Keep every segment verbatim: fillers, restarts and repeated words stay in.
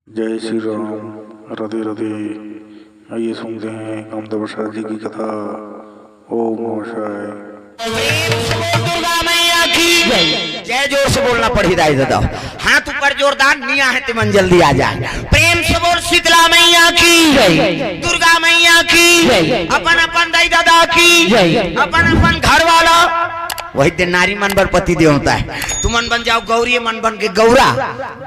जय श्री राम। राधे राधे। आइए सुनते हैं कामदेव प्रसाद जी की कथा। ओम नमः शिवाय। प्रेम से बोल दुर्गा मैया की जय। जय जोर से बोलना पड़ी दाई दादा। हाथ ऊपर जोरदार, निया है तिमन जल्दी आ जाए। प्रेम से बोल शीतला मैया की जय। दुर्गा मैया की जय। अपन अपन दाई दादा की जय। अपन अपन घर वाला। वही दिन नारी मन बर पति देवता है। तुमन बन जाओ गौरी, मन बन के गौरा।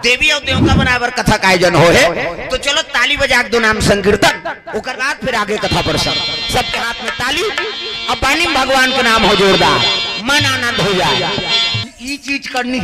देवी अउ देवता बनाए बर कथा का आयोजन होहे। तो चलो ताली बजा के दो नाम संकीर्तन, ओकर बाद फिर आगे कथा प्रसंग। सबके हाथ में ताली, अब बानी में भगवान के नाम हो जोरदार, मन आनंद हो जाए। ई चीज करनी,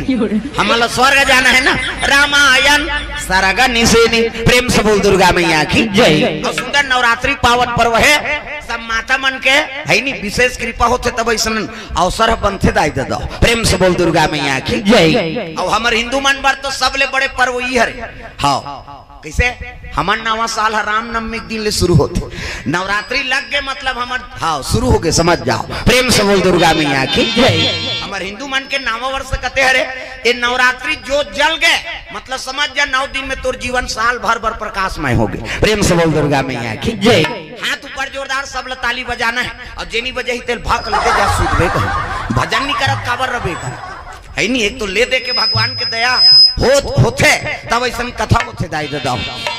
हमला स्वर्ग जाना है ना। रामायण सरग निसेनी। प्रेम से बोल दुर्गा मैया की जय। और सुंदर नवरात्रि पावन पर्व है, सब माता मन के है नी विशेष कृपा होथे तब ऐसन अवसर ह बनथे दाई ददा। प्रेम से बोल दुर्गा मैया की जय। और हमर हिंदू मन बर तो सबले बड़े पर्व ई हरे। हाँ, कैसे? हमर नवा साल ह रामनवमी के दिन ले शुरू होथे। नवरात्रि लग गए मतलब हमर, हाँ, शुरू हो गए, समझ जाओ। प्रेम से बोल दुर्गा मैया की जय। हमर हिंदू मन के नवा वर्ष कते हरे, ये नवरात्रि जो जल गए मतलब समझ जा नौ दिन में तोर जीवन साल भर भर प्रकाशमय हो गए। प्रेम से बोल दुर्गा मैया की जय। हाथ ऊपर जोरदार, सब ल ताली बजाना है। और जेनी बजे ही तेल भाग लेते जा सूझबे कहीं। भजन नहीं करत काबर रबे कहीं। है नहीं, एक तो ले दे के भगवान के दया होत होथे, तब ऐसन कथा होथे दाई ददा।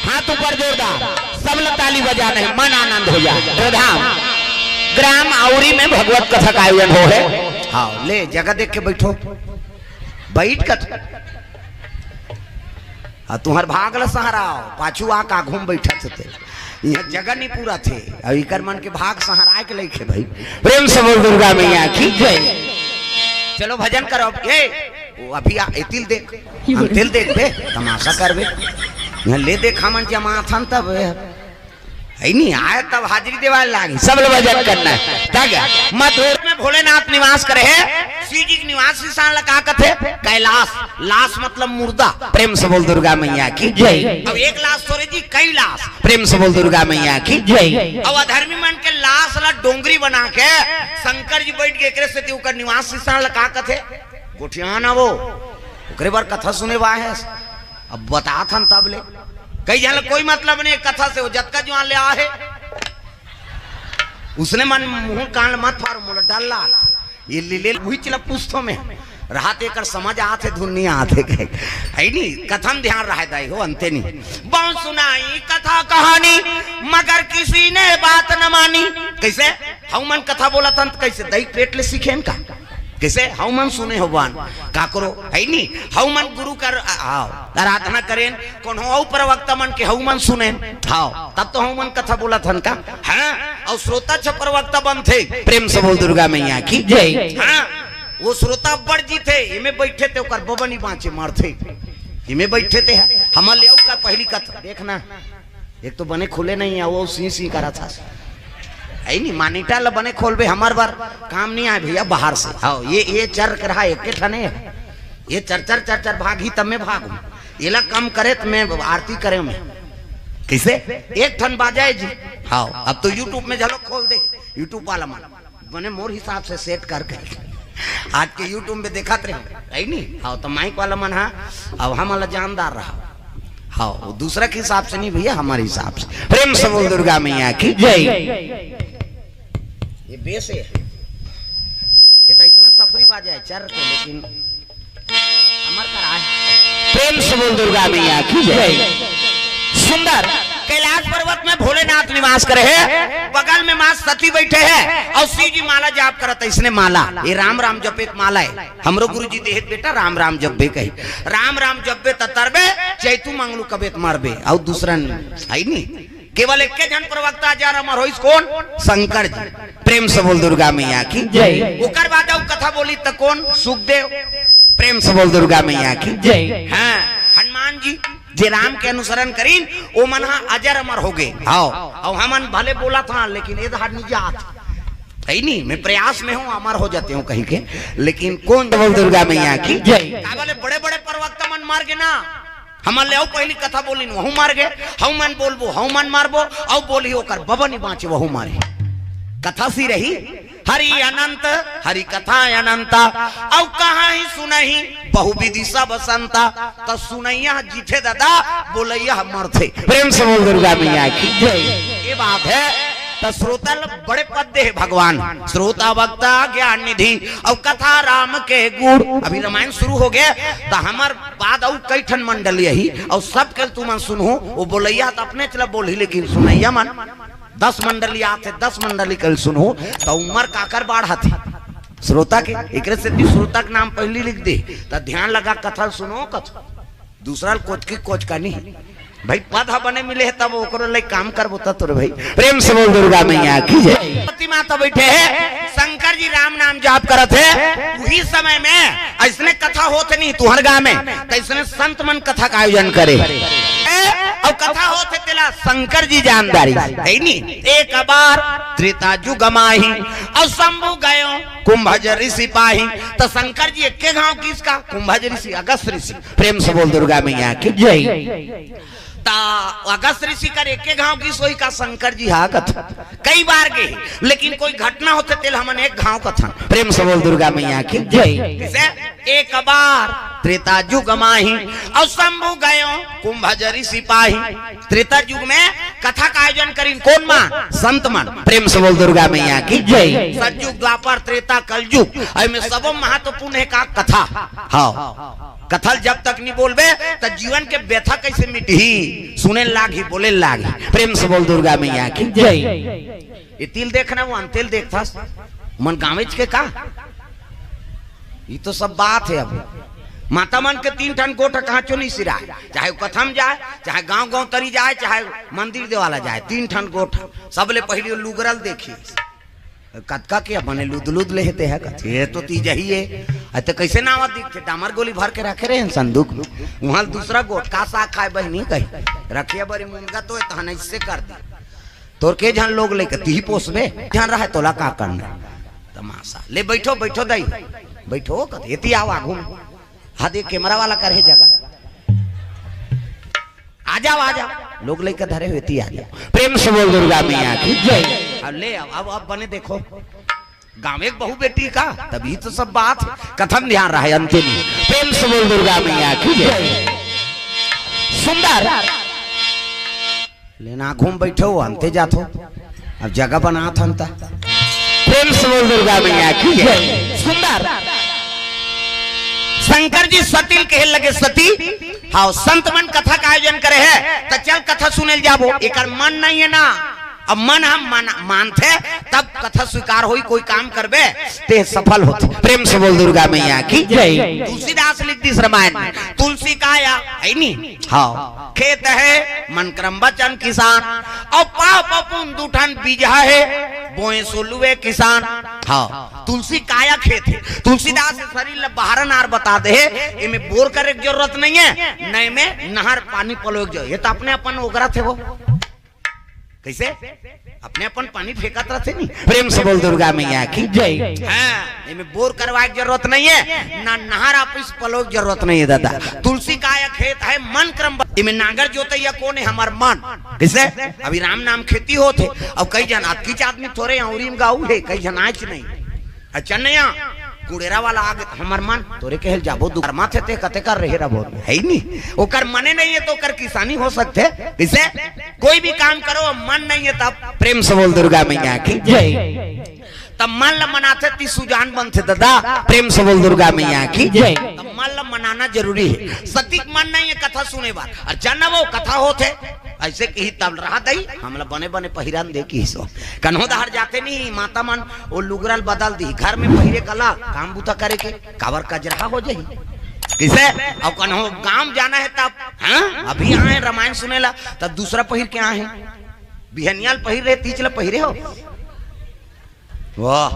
हाथ ऊपर जोरदार, सब ल ताली बजाना है, मन आनंद हो जाए। प्रधान ग्राम औरी में भगवत कथा का आयोजन होहे। हाँ, ले जगह देख के बैठो, बैठ कर। आ तुहर भाग ल सहराओ, पाछू आ का घूम बैठत होते। यहाँ जगह नहीं पूरा थे, अब इकर मन के भाग सहराए के लइके भाई। प्रेम से बोल दुर्गा मैया की जय। चलो भजन करो। ए, वो अभी आ, ए तिल देख, हम तिल देखबे, तमाशा करबे। यहाँ ले देख, हमन जमाथन तब है नहीं आए, तब हाजिरी देवाल लागी, सब लोग भजन करना है। ताकि मथुरा में भोलेनाथ निवास करे है, शिव जी के निवास स्थान ला का कथे? कैलाश। लाश मतलब मुर्दा। प्रेम से बोल दुर्गा मैया की जय। अब एक लाश थोड़े जी, कई लाश। प्रेम से बोल दुर्गा मैया की जय। अब अधर्मी मन के लाश ला डोंगरी बना के शंकर जी बैठ के एकरे सेती ओकर निवास स्थान ला का कथे? गोठियान वो ओकरे बर कथा सुने बा है। अब बतात हन तब ले। कई झन ला कोई मतलब नहीं कथा से, वो जतका जुआन ले आहे। उसने मन मुंह कान मत फार, मोला डर लाग। ये लीले वही चिला पुस्तों में रहा ते कर समझ आथे, धुन नहीं आथे कहे। है नहीं, कथम ध्यान रहे दाई हो, अंते नहीं। बहुत सुनाई कथा कहानी, मगर किसी ने बात न मानी। कैसे? हऊ मन कथा बोलत हन, कैसे? दई पेट ले सीखेन का? कैसे? हऊ मन सुने हो बान का करो, है नहीं? हऊ मन गुरु कर, आओ, आराधना करेन, कोनो अउ प्रवक्ता मन के हऊ मन सुनेन। हाँ, तब तो हऊ मन कथा बोलत हन का? हाँ, और श्रोता छ प्रवक्ता बनथे। प्रेम से बोल दुर्गा मैया की जय। हाँ, वो श्रोता अब्बड़ जी थे, इमे बैठे थे, ओकर बबनी बाँचे मरथे। इमे बैठे थे, हमर ले अउ का पहली कथा देखना। एक तो बने खुले नहीं है, वो सी सी करा था। है नहीं, मानिटा ला बने खोलबे, हमर बर काम नहीं आए भैया, बाहर से। हाँ, ये, ये चर के रहा, एक के ठने है। ये चर चर चर चर भाग ही तब मैं भागू। येला कम करे त मैं आरती करे मैं। कैसे? एक ठन बाजाए जी। हाँ, अब तो YouTube में झलक खोल दे, YouTube वाला मन। बने मोर हिसाब से सेट करके आज के YouTube में देखत रहे, है नी? हाँ, तो माइक वाला मन हा, अब हम वाला जानदार रहा। हाँ, वो दूसरा के हिसाब से नहीं भैया, हमारे हिसाब से। प्रेम से बोल दुर्गा मैया की जय। ये बेस है, ये तो ऐसा सफरी बाजा है चर के, लेकिन अमर करा है। प्रेम से बोल दुर्गा मैया की जय। सुंदर कैलाश पर्वत में भोलेनाथ निवास करे है, बगल में माँ सती बैठे है और शिव जी माला जाप करत है। इसने माला, ये राम राम जपे के माला है। हमरो गुरु जी देहित बेटा राम राम जपबे कही, राम राम जपबे त तरबे, चैतू मंगलू कबे त मरबे, और दूसरा नहीं, है नहीं। केवल एक झन प्रवक्ता हजार अमर होइस, कौन? शंकर जी। प्रेम से बोल दुर्गा मैया की जय। ओकर बाद अउ कथा बोली त कौन? सुखदेव। प्रेम से बोल दुर्गा मैया की जय। हाँ, हनुमान जी जे राम के अनुसरण करीन, ओ मन हा अजर अमर हो गए। हाँ, और हमन भले बोला था, लेकिन ये धार नहीं जात। है नहीं, मैं प्रयास में हूँ, अमर हो जाते हूँ कहीं के, लेकिन कौन? बोल दुर्गा मैया की जय। का बोले, बड़े बड़े प्रवक्ता मन मर गए ना, हमन ले अउ पहली कथा बोलिन, वहू मर गए, हऊ मन बोलबो, हऊ मन मारबो, अउ बोली ओकर बबा नहीं बाँचे, वहू मारे। कथा सी रही। हरि अनंत, हरि कथा अनंता, अउ कहाहीं सुनहीं बहुविधि सब संता। त सुनइया ह जीथे ददा, बोलइया ह मरथे। प्रेम से बोल दुर्गा मैया की जय। ये बात है। त श्रोता ल बड़े पद दे हे भगवान, श्रोता वक्ता ज्ञान निधि, अउ कथा राम के गुण। अभी रामायण शुरू होगे, त हमर बाद अउ कई ठन मंडली आही, अउ सब के तुमन सुनहू। वो बोलइया त अपने चला बोलही, लेकिन सुनइया मन दस मंडली आथे, दस मंडली कल सुनहू, त उमर काकर बाढ़ाथे? श्रोता के। एकरे सेती श्रोता के नाम पहिली लिख दे, त ध्यान लगा कथा ल सुनो, कथा दूसरा ल कोचकी कोचका नहीं। भाई, पद ह बने मिले हे, तब ओकरो ले काम करबो त तोरे भाई। प्रेम से बोल दुर्गा मैया की जय। सती माता बैठे हे, शंकर जी राम नाम जाप करत हे। उही समय में अइसने कथा होत नहीं तुहर गाँव में, त अइसने संत मन कथा का आयोजन करे। ए, अउ कथा होत हे तेला शंकर जी जानदारी, हे नी? एक बार त्रेता जुग माही, अउ शंभु गयो कुंभज ऋषि पाही। त शंकर जी एके घाव किस का? कुंभज ऋषि, अगस्त ऋषि। प्रेम से बोल दुर्गा मैया की जय। त अगस्त ऋषि कर एके घाव किस, ओही का शंकर जी हा कथा। कई बार गे, लेकिन कोई घटना होथे तेल हमन एक घाव कथन। प्रेम से बोल दुर्गा मैया की जय। जैसे एक बार त्रेता जुग माही, अउ शंभु गयो कुंभज ऋषि पाही। त्रेता युग में कथा का आयोजन करिन कोन मन? संत मन। प्रेम से बोल दुर्गा मैया की जय। सतयुग, द्वापर, त्रेता, कलयुग, एमे सबो महत्वपूर्ण हे का? कथा। हाँ, कथा ल जब तक नहीं बोलबे, त जीवन के व्यथा कैसे मिटही? सुने लागही, बोले लागही। प्रेम से बोल दुर्गा मैया की जय। ये तिल देखना, वो अंतिल देखथस, मन गाँवेच के का? ये तो सब बात हे। अब माता मन के तीन ठन गोठ कहाँ चो नहीं सिराय, चाहे वो कथा म जाय, चाहे गाँव गाँव तरी जाय, चाहे मंदिर देवाला जाय, तीन ठन गोठ। सबले पहिली लुगरा ल देखी, कतका के बने लुद लुद ले हे ते ह कथे, ये तो तीजही हे। अते कैसे नावा दिखथे? डामर गोली भर के रखे रहे हैं संदूक में। उहाँ ल दूसरा गोठ, का साग खाय बहिनी कही, रखिया बरी मुनगा तो तहन ऐसे कर दी। तोर के झन लोग लइका, तिही पोसबे, झन रहय तोला का करना? तमाशा। ले बैठो, बैठो दाई, बैठो, कथे, एती आओ आगू में। हाँ, देख, कैमरा वाला कर हे जगह। आ जाओ, आ जाओ। लोग लइका धरे हो, एती आ जाओ। प्रेम से बोल दुर्गा मैया की जय। अब ले आओ, अब, अब बने देखो। गाँव एक बहू बेटी का, तभी तो सब बात हे। कथा म ध्यान रहय, अंतिम। प्रेम से बोल दुर्गा मैया की जय। सुंदर। लेना घूम बैठो, अंते जाथो। अब जगह बनात हन त। प्रेम से बोल दुर्गा मैया की जय। सुंदर। शंकर जी सती ल कहे लगे, सती, हाँ, संत मन कथा का आयोजन करे हे, त चल कथा सुने ल जाबो। एकर मन नहीं हे ना, अब मन हम मान, मानथे, तब कथा स्वीकार होई, कोई काम करबे, ते सफल होथे। प्रेम से बोल दुर्गा मैया की जय। तुलसीदास लिख दिस रामायण में, तुलसी काया, हे नी? हाँ। खेत हे, मन क्रम वचन किसान, अउ पाप पुन दू ठन बीजा हे, बोए सो लुए किसान। हाँ, तुलसी काया खेत हे। तुलसीदास शरीर ल बहारन आर बता दे हे, एमे बोर करे के जरूरत नहीं हे, न एमे नहर पानी पलोए के जरूरत। ये तो अपने अपन ओगरत हे वो। कैसे? अपने अपन पानी फेंकत रथे नी। प्रेम से बोल दुर्गा मैया की जय। हाँ, एमे बोर करवाए के जरूरत नहीं हे, ना नहर आप इस पलोए के जरूरत नहीं हे दादा। तुलसी काया खेत हे, मन क्रम ब-, एमे नांगर जोतैया कोन हे? हमर मन। कैसे? अभी राम नाम खेती होत हे, अउ कई झन अतकीच आदमी थोरे अंगुरी म गाऊ हे, कई झन आयच नहीं। अच्छा नया कुड़ेरा वाला आगे त हमर मन तोरे कहल जाबो दुकरमा थे ते कते कर रहे रबो, हे नी? ओकर मने नहीं हे त ओकर किसानी हो सकथे? कैसे? कोई भी काम करो, मन नहीं हे तब। प्रेम से बोल दुर्गा मैया की जय। तब मन ल मनाथे ती सुजान बनथे दादा। प्रेम से बोल दुर्गा मैया की जय। तब मन ल मनाना जरूरी हे। सती के मन नहीं हे कथा सुने बर, अउ चल न वो कथा होथे, ऐसे कही तब रहा दई, हमला बने बने पहिरन दे किहिस। कन्हो डहर जाथे नहीं, माता मन वो लुगरा ल बदल दी, घर में पहिरे कला, काम बुता करे के, काबर कजरहा हो जाही। किसे? अउ कन्हो गाँव जाना हे तब, हाँ? अभी आए रामायण सुने ला, तब दूसरा पहिर के आए हे। बिहनिया ल पहिर रहे, तीज ल पहिरे हो। वाह,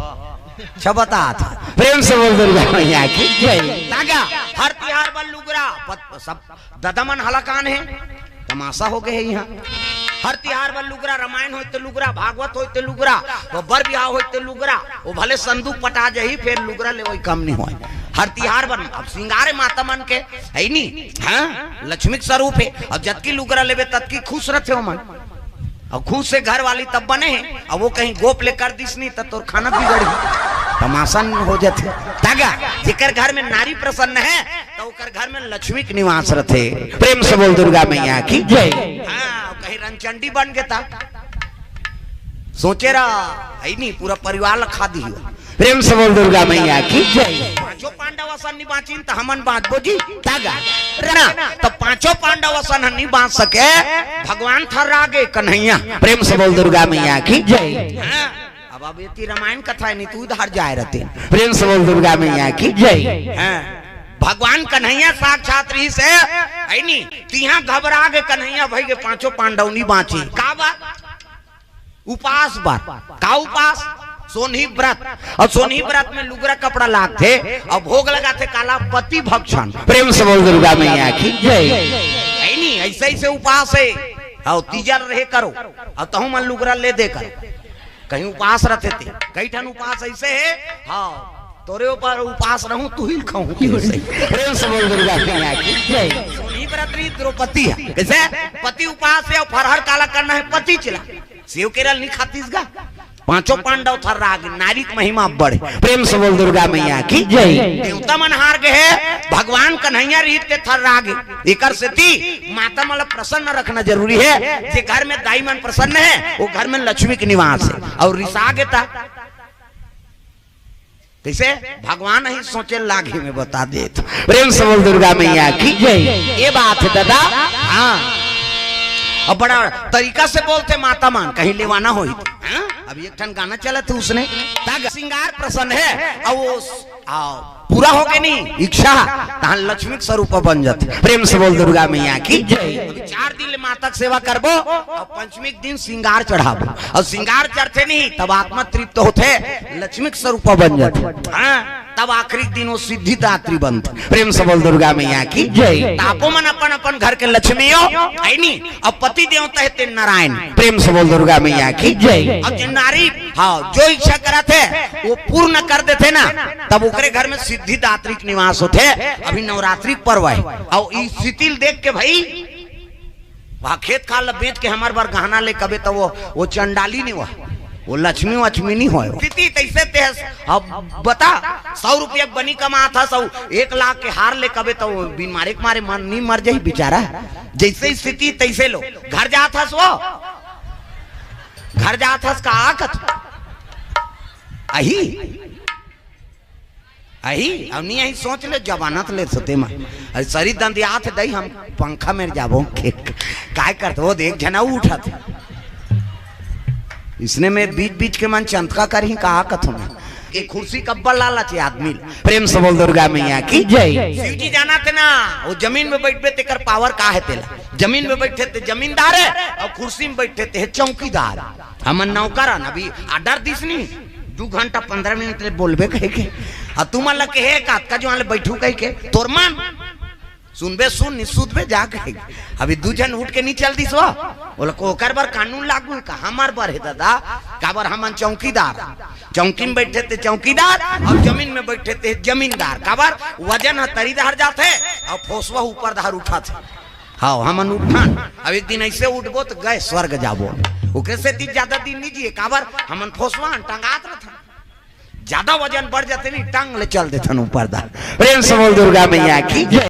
अच्छा बतात हे। प्रेम से बोल दुर्गा मैया की जय। तागा, हर तिहार बर लुगरा, पत-, सब ददा मन हलाकान हे, तमाशा हो गे हे इहाँ। हर तिहार बर लुगरा, रामायण होय त लुगरा, भागवत होय त लुगरा, वो बर बिहाव होय त लुगरा, वो भले संदूक पटा जाही, फेर लुगरा लेवई कम नहीं होय। हर तिहार बर अब सिंगारे माता मन के, हे नी? हाँ, लक्ष्मी के स्वरूप हे। अब जतकी लुगरा लेबे, ततकी खुश रथे ओमन। अउ खुद से घर वाली तब बने हे, अउ वो कहीं गोप ले कर दिस नहीं, त तोर खाना बिगड़ही, तमासन हो जाथे। तागा, जेकर घर में नारी प्रसन्न हे, त ओकर घर में लक्ष्मी के निवास रथे। प्रेम से बोल दुर्गा मैया की जय। हाँ, कहीं रंचंडी बन गे त सोचे रहा, है नहीं, पूरा परिवार ला खा दिही। प्रेम से बोल दुर्गा मैया की जय। पांचों पांडव असन नहीं बांचिन त हमन बांचबो जी। तागा, ना, त पांचों पांडव असन ह नहीं बांच सके, भगवान थर्रागे कन्हैया। प्रेम से बोल दुर्गा मैया की जय। हाँ, अब, अब एती रामायण कथा हे नहीं, तू इधर जाए रहते। प्रेम से बोल दुर्गा मैया की जय। हाँ, भगवान कन्हैया साक्षात रहिस हे, है नहीं, तिहां घबरागे कन्हैया भइगे, पांचों पांडव नहीं बांचे। का बात? उपास बर। का उपास? सोनही व्रत। अउ सोनही व्रत में लुगरा कपड़ा लागथे, अउ भोग लगाथे काला? पति भक्षण। प्रेम से बोल दुर्गा मैया की जय। है नहीं, ऐसे, ऐसे उपास हे। अउ तीजा रहे करो, अउ तहूं मन लुगरा ले दे करो। कहीं उपास रथे ते, कई ठन उपास ऐसे हे। हाँ, तोरे ऊपर उपास रहूं, तू ही खाऊं। प्रेम से बोल दुर्गा मैया की जय। सोनही व्रत रही द्रौपदी हे। कैसे? पति उपास हे अउ फरहर काला करना हे? पति चिला। सेव केरा ल नहीं खातिस गा। पांचों पांडव थर्रागे, नारी के महिमा अब्बड़ हे। प्रेम से बोल दुर्गा मैया की जय। देवता मन हार गे हे, भगवान कन्हैया रहिस ते थर्रागे। एकर सेती माता मन ला प्रसन्न रखना जरूरी हे। जे घर में दाई मन प्रसन्न हे, वो घर में लक्ष्मी के निवास हे। अउ रिसा गे त कैसे? भगवान ही सोचे लागे में बता देत। प्रेम से बोल दुर्गा मैया की जय। ये बात हे दादा। हाँ, अब बड़ा तरीका से बोलथे माता मन, कहीं लेवाना होही। हाँ? अब एक ठन गाना चलत हे उसने, तागा सिंगार प्रसन्न हे, अउ वो, अउ पूरा होगे नहीं इच्छा, तहां लक्ष्मी के स्वरूप बन जाथे। प्रेम से बोल दुर्गा मैया की जय। अभी चार दिन ले माता के सेवा करबो, अउ पंचमी के दिन सिंगार चढ़ाबो, अउ सिंगार चढ़थे नहीं, तब आत्मा तृप्त होथे, लक्ष्मी के स्वरूप बन जाथे। हाँ, तब आखिरी दिन वो सिद्धिदात्री बनथे। प्रेम से बोल दुर्गा मैया की जय। तापो मन अपन अपन घर के लक्ष्मी हो, है नी? अब पति देवता हे ते नारायण। प्रेम से बोल दुर्गा मैया की जय। अब जे नारी, हाँ, जो इच्छा करत हे वो पूर्ण कर देथे ना, तब ओकरे घर में सिद्धिदात्री के निवास होथे। अभी नवरात्रि के पर्व हे, अउ ई स्थिति ल देख के भाई, वहाँ खेत खार ल बेच के हमर बर गहना ले कबे, त वो, वो चंडाली नहीं हुआ, वो लक्ष्मी वक्ष्मी नहीं होय। स्थिति तैसे ते हस। अब बता, सौ रुपया के बनी कमात हस, अउ एक लाख के हार ले कबे, त वो बिन मारे के मारे मन नहीं मर जाही बेचारा। जैसे स्थिति तैसे लो। घर जात हस वो, घर जात हस का आकत? अही अही, अब नहीं अही, सोच ले, जमानत ले सोते में। अरे सरी दंदियात दई, हम पंखा में जाबो। काय करत वो देख, झना उठत। इसने में बीच बीच के मन चंतका करही, कहा कथों में। ये कुर्सी कब्बल लालच हे आदमी। प्रेम से बोल दुर्गा मैया की जय। शिव जी जानथे ना, वो जमीन में बैठबे तेकर पावर का हे तेला। जमीन में बैठे ते जमींदार हे, अउ कुर्सी में बैठे ते हे चौकीदार। हमन नौकर हन, अभी आर्डर दिस नहीं, दू घंटा पंद्रह मिनट ले बोलबे कहिके। अउ तुमन ला कहे का, अतका जुवार ले बैठू कहिके, तोर मन सुनबे सुन, नहीं सुतबे जा कहिके। अभी दू झन उठ के नहीं चल दिस वो, बोला को ओकर बर कानून लागू हे का? हमर बर हे दादा, काबर हमन चौकीदार, चौकी में बैठे ते चौकीदार, अउ जमीन में बैठे ते जमींदार। काबर वजन ह तरी डहर जाथे, अउ फोसवा ऊपर डहर उठथे। हाँ, हमन उठन। अब एक दिन ऐसे उठबो त गए स्वर्ग जाबो। ओकरे सेती ज्यादा दिन नहीं जिए, काबर हमन फोसवान टंगात रथन। ज्यादा वजन बढ़ जाथे नहीं, टांग ले चल देथन ऊपर डहर। प्रेम से बोल दुर्गा मैया की जय।